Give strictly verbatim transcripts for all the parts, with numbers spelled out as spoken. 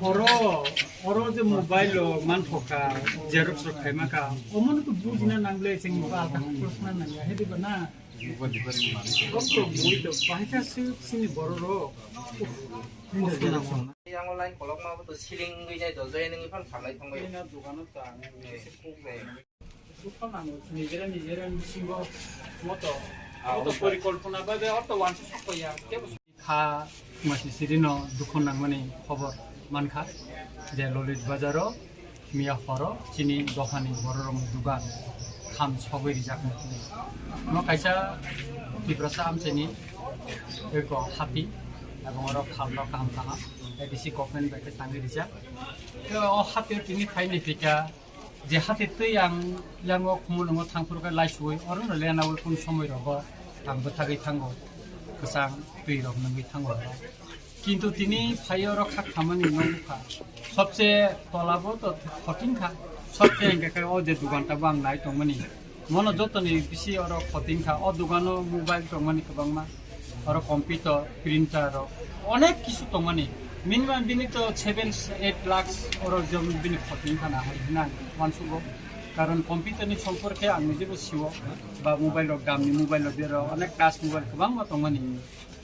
Oro, oro je mobile lo manthoka, xerox rok khaimaka, omono to bujina nangle chwng bo alta khosna nangya, hedi ba na? Kok to bui to bahai kha sini borok rok. Yang lain kolok ma to siling gwi nai do, jai nang iphang khalai thang bai. Ina dogano ta ang. Nijera nijera bisingo moto, moto porikolpona bai bai orto wansa sakya. Kha masi sirino dukho nangmani khobor mankha je Lolit Bazaro miya horo chini dophani bororokni dugan kham sogwi rijak. No kaisa Tiprasa amchaini eko hati, ebong oro phalno kaham kaham A D C government bai khe tangwi rijak. Tei o hati tini phaini phika je hati twi ang yango khumulwngo thangphuru khe laisuwi orono lenaui kunu somoi rogo ang bwthagwi thango, kwchang twi rok nungwi thango. Kintu tini phai oro kha khamani nokha, sobse tola bo to khoting kha, sobse hingkhe khe o je dugan tabo ang nai tongmani. Mono jotoni bisi oro khoting kha, o dogano mobile tongmani kwbangma, oro computer, printer rok, onek kisu tongmani. Minimum bini to seven eight lakhs oro jom bini khoting khana hai hinang wansugo. Karon computer ni sompor khe ang nijebo siwo, ba mobile rok, damni mobile rok, bero onek touch mobile kwbangma tongmani.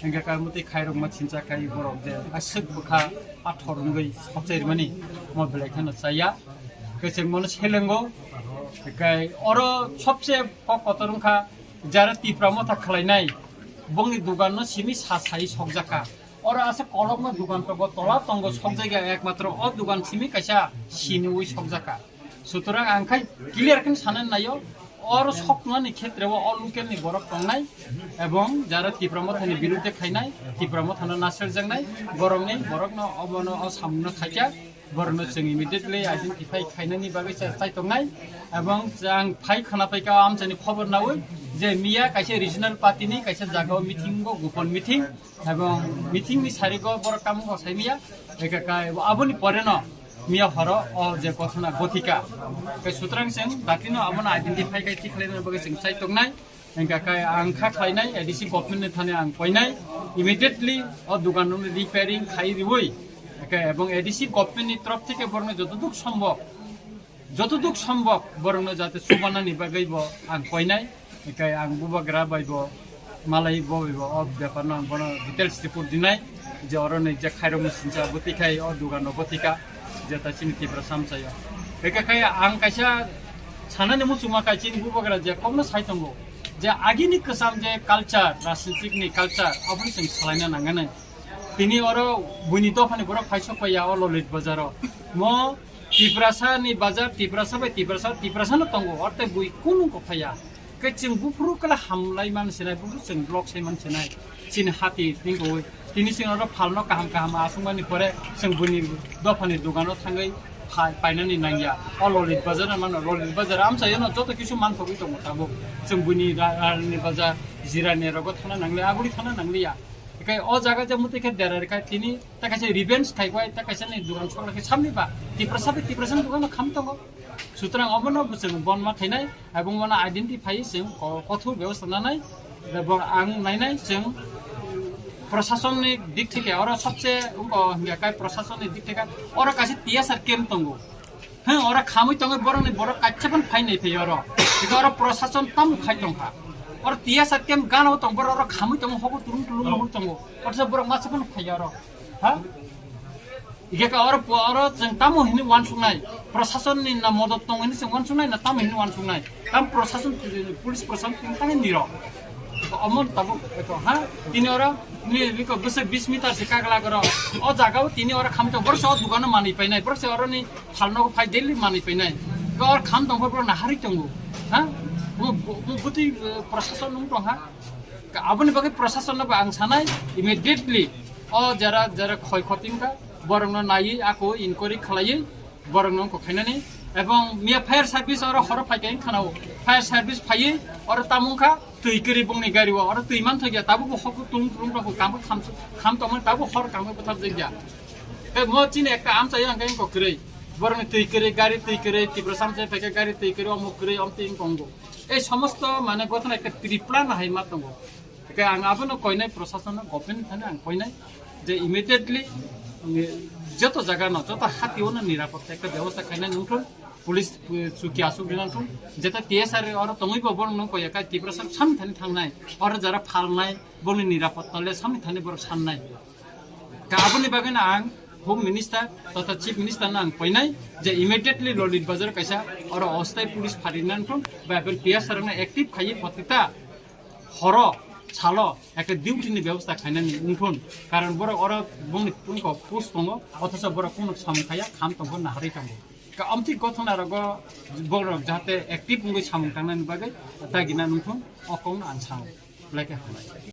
Hingke kar muti khairok ma sincha khai borok je aswk bwkha athor wngwi sokchai rwmani mo belai kheno chaya. Kwchwng mono selengo. Kai oro sobse kok kotor wngkha jara Tipra motha khlainai bongni dugan no simi sa sai sokjakha. Oro aswk kolokma dugan tongo, tola tongo sokjakya ekmatro o dugan simi kaisa siniwi sokjakha. Sutorang ang khai clear khe sanani naio, oro soknani khetre o, o local ni borok tongnai, ebong jara Tipra Mothani birudde khainai, Tipra Mothano naserjaknai, borokni, borokno obono o samungno khaikha, borokno chwng immediately identify khainani bagwi cha-, chai tongnai, ebong ang phai khana paikha o amchaini khobor naui je miya kaisa regional party ni kaisa jagao meeting o, gopon meeting, Ebong meeting ni sarigo borok tamo kok sai miya, eka kai aboni pore no miya horo o je kothona gotika. Kai sutrang chwng dati no abono identify kai thik khlai bagwi chwng chai tongnai. Engka kai ang kha khlainai A D C government ni thani ang koinai immediately o dugan no repairing khai riwi. Eka ebong A D C government ni torop theke borok no jotoduk sombhob Jotoduk sombok borokno jate chubanani bagwi bo ang koinai, hikai ang bubagra bai bo malai bo bai bo o bepar no ang bono details report dinai je oro ni je khairokno sincha bwtwi khai o dugan no bwtwi ka je ta chini Tipra samsai o. Hikai khai ang kaisa sanani muchungma kai chini bubagra je kokno sai tongo je agini kwcham je culture, rajnitik ni culture aboni chwng salaina nanganai. Tini oro buini dophani borok phai sok paiya o Lolit Bazar o. Mo Tiprasa ni bazar, Tiprasa bai Tiprasa, Tiprasa no tongo, orte bui kunu ko phaiya. Ke chwng buphuru kala hamlai man sinai, buphuru chwng block sai man sinai. Chini hati tingkoi. Tini chwng oro phalno kaham kaham aswk mani pore chwng buini dophani dogano thangwi phai, painani nangya. O Lolit Bazar no mano, Lolit Bazar amchaio no joto kisu manthogwi tongo tabuk. Chwng buini ra-, rani bazar, jirani rogo thana nangliya, aguli thana nangliya. Hikai o jaga je muti khe dera rikha tini ta kaisa revenge khai bai ta kaisa ni dugan sokra khe samni ba Tiprasa bai Tiprasa ni dugan kham tongo. Sutrang obono bwswng bon ma khainai, abong mano identify chwng ko-, kothok bebosta nanai. Ebong ang nainai chwng prosason ni dik theke oro sabse wngko hingya kai prosason ni dik theke oro kaisa T S R camp tongo. Heng, oro khamwi tongwi borokni borok kaisa phano phai nai phai oro. Eko oro prosason tamo khai tongkha. Oro T S R camp gana o tong borok oro khamwi tongo, hobo tulung tulung nugwi tongo. Oro se borok masa phano phai oro. Ha? Ike ka oro po-, oro chwng tamo hini wansuknai. Prosason ni na modot tong hini chwng wansuknai na tamo hini wansuknai. Tam prosason, police prosason tang tang niro. Omo tabuk eko, ha? Tini oro ni biko bwswk bis meter se kagla goro. O jaga o tini oro khamwi tong borok se o dogano manwi painai. Borok se oro ni phalno phai daily manwi painai. Gor kham tong phai borok naharwi tongo. Ha? Bo, bo, bo bwtwi, eh, prosason nung tong ha. Ka-, aboni bagwi prosason no ba ang sanai immediately o jara, jara khoi khoting kha borok no naiwi ako inquiry khlaiwi borok no wngkha khainani. Ebong miya fire service oro horo phai khe khana o. Fire service phaiwi oro tamung kha twi kwrwi bongni gari o. Oro twi man thokya tabuk bo hok tulung tulung rok kam kham, kham tongmani tabuk hor kam bwthar jakya. Tei mo chini ekta amchai ang khe wngkha kwrwi. Borokni twi kwrwi, gari twi kwrwi, Tiprasa amchai phaikhe gari twi kwrwi, omo kwrwi, om twi wng tongo. Ei somosto mane gothana ekta pre-plan hai ma tongo. Khe ang abono koinai, prosasonno, government thani ang koinai je immediately, mm, joto jaga no, joto hati ono nirapotta ekta bebosta khainai nungthun, police, eh, chuki asuk rinangthun, jeta T S R oro tongwi bo borok nung koya kai Tiprasa samni thani thangnai, oro jara phalnai, boni nirapotta le samni thani borok sannai. Ka aboni bagwi no ang Home Minister totha Chief Minister no ang koinai je immediately Lolit Bazar kaisa oro ostai police phari nangthun, ba aboni T S R no active khaiwi protita horo salo ekta duty ni bebosta khainani wngthun, karon borok oro bongni pungko post tongo, othocho borok kunu samung khaya, kham tongkho naharwi tongo. Ka amtwi gothona rogo borok jahate active wngwi samung tangnani bagwi dagina nungthun, o kokno ang sao. Belai khe hambai.